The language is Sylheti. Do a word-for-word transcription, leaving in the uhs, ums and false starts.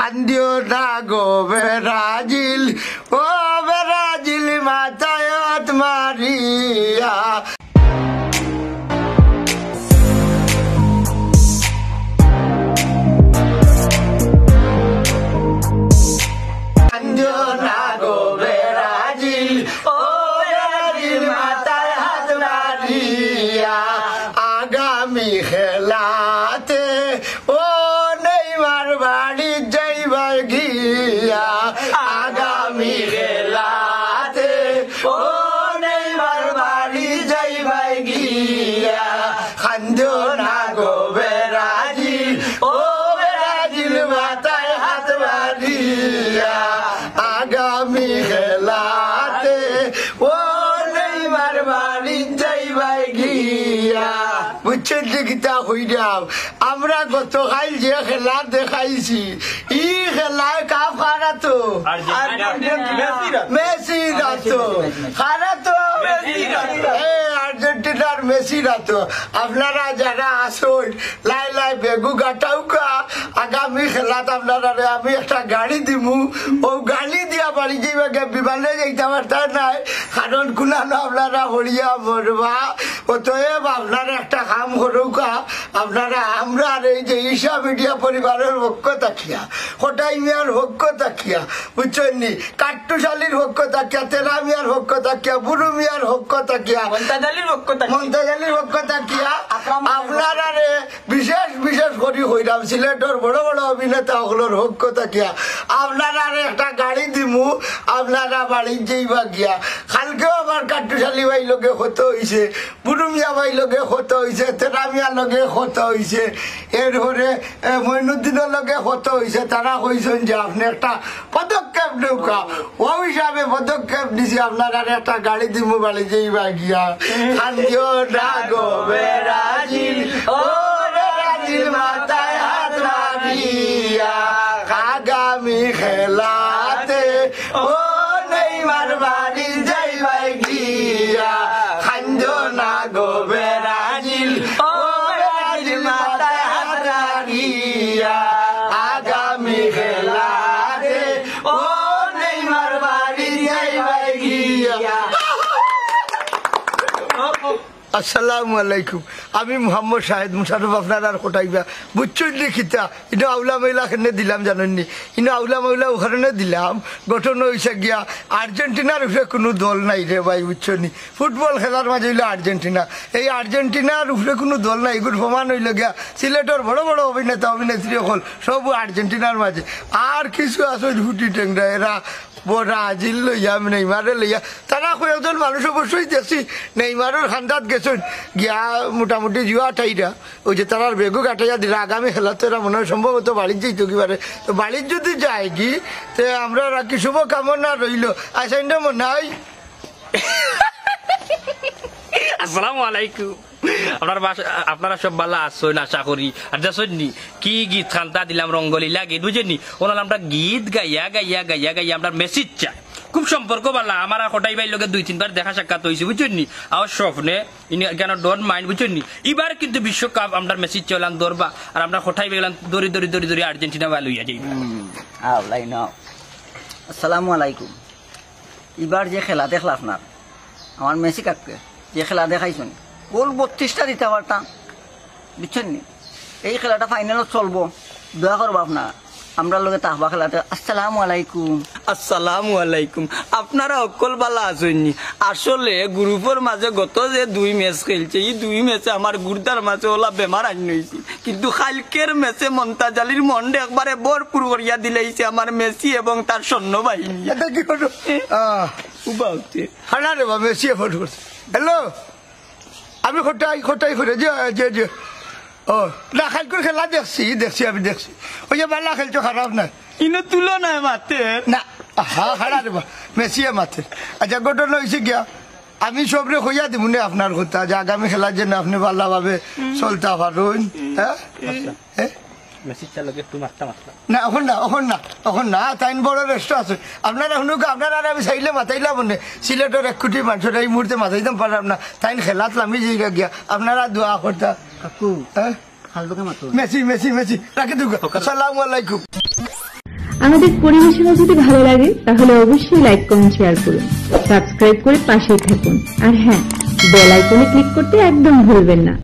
কান্দিও না গো ব্রাজিল, ও ব্রাজিল মাথায় হাত মারিয়া। কান্দিও না গো ব্রাজিল, ও ব্রাজিল মাথায় হাত মারিয়া। আগামী খেলাতে ও নেইমার বাড়ি যাইবায় গিয়া। আগামী খেলাতে ও নেইমার বাড়ি যাইবায় গিয়া। কান্দিও না গো ব্রাজিল, ও ব্রাজিল মাথায় হাত মারিয়া। আগামী খেলাতে ও নেইমার বাড়ি যাইবায় গিয়া। বুঝছইন নি কিতা কইরাম? আমরা গতকাইল যে খেলা দেখাইছি, ই খেলায় কাপ কার আতো? আর্জেন্টিনা। মেসির আতো। মেসির আতো। কার আতো? মেসির আতো। এ, আর্জেন্টিনার মেসির আতো। আপনারা যারা আছইন, লাই লাই বেগু গাটাউকা, আগামী খেলাত আপনারারে আমি একটা গাড়ি দিমু, অউ গাড়ি দিয়া বাড়ি যাইবা গিয়া, বিমানে যাইতা পারতা নায়, কারণ কুনানো আপনারা পড়িয়া মরবা। অতএব আপনারা একটা কাম করউকা, আপনারা আমরার এই যে ঈশা মিডিয়া পরিবারের পক্ষ থাকিয়া, কটাই মিয়ার পক্ষ থাকিয়া, বুঝছইন নি, কাট্টুশালীর পক্ষ থাকিয়া, তেরা মিয়ার পক্ষ থাকিয়া, বুরু মিয়ার পক্ষ থাকিয়া, মন্তাজ আলীর পক্ষ থাকিয়া। মন্তাজ আলীর পক্ষ থাকিয়া আকরাম আপনারারে বিশেষ বিশেষ করি কইরাম, সিলেটর বড় বড় অভিনেতা অকলর পক্ষ থাকিয়া আপনারারে একটা গাড়ি দিমু, আপনারা বাড়িত যাইবা গিয়া। কালকেও আমার কাট্টুশালী ভাই লগে কথা অইছে, বুরু মিয়া ভাই লগে কথা অইছে, তেরা মিয়ার লগে কথা অইছে, এরপরে, এ, মইনুদ্দিনর লগে কথা অইছে। তারা কইছইন যে আপনে একটা পদক্ষেপ নেউকা। অউ হিসাবে পদক্ষেপ নিছি, আপনারারে একটা গাড়ি দিমু বাড়ি যাইবা গিয়া। কান্দিও না গো ব্রাজিল, ও ব্রাজিল মাথায় হাত মারিয়া। আগামী খেলাতে ও নেইমার বাড়ি যাইবায় গিয়া। কান্দিও না গো ব্রাজিল, ও ব্রাজিল মাথায় হাত মারিয়া। আগামী খেলাতে ও নেইমার বাড়ি যাইবায় গিয়া। আসসালামু আলাইকুম, আমি মোহাম্মদ শাহেদ মুশাররফ, আপনারার কটাইবা। বুঝছইন নি কিতা? ইনো আউলা মাউলা কেনে দিলাম জানইন নি? ইনো আউলা মাউলা অউ কারণে দিলাম, ঘটনা অইছে গিয়া আর্জেন্টিনার উপরে কুনু দল নাই রে ভাই, বুঝছইন নি? ফুটবল খেলার মাঝে অইলো আর্জেন্টিনা, এই আর্জেন্টিনার উপরে কুনু দল নাই। ইগুর প্রমাণ অইলো গিয়া সিলেটর বড় বড় অভিনেতা অভিনেত্রী অকল সবউ আর্জেন্টিনার মাঝে। আর কিছু আছইন ফুটি টেংরা, এরা ব্রাজিল লইয়া, নেইমারে লইয়া, তারা কয়েকজন মানুষ অবশ্যই দেখছি নেইমারর কান্দাত গেছইন, গিয়া মোটামুটি জুয়া টাইরা, অউ যে তারার বেগু গাটাইয়া দিরা, আগামী খেলাত এরা মনে অয় সম্ভবত বাড়িত যাইতো কিবারে। তো বাড়িত যুদি যায়গি, তে আমরার আর কি শুভকামনা রইলো। আইছইন রে মনে অয়। আসসালামু আলাইকুম। আপনারা বাস-, আপনারা সব ভালা আছইন আশা করি। আর দেখছইন নি, কি গীত কান্তা দিলাম, রঙ্গলীলা গীত, বুঝছইন নি? অউ নামটা গীত গাইয়া, গাইয়া, গাইয়া, গাইয়া আমরার মেসির চায়। খুব সম্পর্ক ভালা, আমার আর কটাই ভাইর লগে দুই তিনবার দেখা সাক্ষাৎ অইছে, বুঝছইন নি? আমার স্বপ্নে, ইনি কেন don't mind, বুঝছইন নি? ইবার কিন্তু বিশ্বকাপ আমরার মেসির চায় অলান ধরবা, আর আমরার কটাই ভাই অলান ধরি, ধরি, ধরি, ধরি আর্জেন্টিনা ভাই লইয়া যাইবা। হুম, আল্লাহ নাও। আসসালামু আলাইকুম। ইবার যে খেলা দেখলা আপনার, আমার মেসি কাককে যে খেলা দেখাইছইন, গোল বত্রিশটা দিতা পারতা, বুঝছইন নি? এই খেলাটা ফাইনালো চলবো, দোয়া করবা আপনারা, আমরার লগে থাকবা খেলাতে। আসসালামু আলাইকুম। আসসালামু আলাইকুম। আপনারা অকল ভালা আছইন নি? আসলে গ্রুপর মাঝে গত যে দুই ম্যাচ খেলছে, ই দুই ম্যাচে আমার গুর্দার মাঝে অলা বেমার আইন অইছে। কিন্তু কাইলকের ম্যাচে মন্তাজ আলীর মনরে একবারে ভরপুর করিয়া দিলাইছে আমার মেসি এবং তার সৈন্য বাহিনী। এটা কি হলো? আহ, উবা উঠে। হানা রে বা, মেসিয়ে ফোন করছে। হ্যালো, আমি কটাই, কটাই করে, জি, জি, জি। ও, না, কাইলকুর খেলা দেখছি, দেখছি, আমি দেখছি। অউ যে ভালা খেলছো, খারাপ নায়। ইনো তুলনায় মাতের। না, হা, হানা রে বা, মেসিয়ে মাতের। আচ্ছা, ঘটনা অইছে গিয়া, আমি সবরে কইয়া দিমু নে আপনার কথা, যে আগামী খেলার জন্য আপনে ভালাভাবে চলতা পারইন, হ্যাঁ? আচ্ছা। হ্যাঁ? মেসির চার লগে একটু মাততা মাতলা। না, অখন না, অখন না, অখন না, তাইন বড় ব্যস্ত আছে। আপনারা হুনুক, আপনারারে আমি চাইলে মাতাইলাম নে, সিলেটর এক কোটি মানুষরে এই মুহূর্তে মাতাইতাম পারলাম না, তাইন খেলাত লামি যাইগা গিয়া, আপনারা দোয়া করতা। কাকু, হ্যাঁ? খালদুকে মাতো। মেসি, মেসি, মেসি, রাখি দিউক। আসসালামু আলাইকুম। আমাদের পরিবেশনা যদি ভালো লাগে, তাহলে অবশ্যই লাইক, কমেন্ট, শেয়ার করুন। সাবস্ক্রাইব করে পাশেই থাকুন। আর হ্যাঁ, বেল আইকনে ক্লিক করতে একদম ভুলবেন না।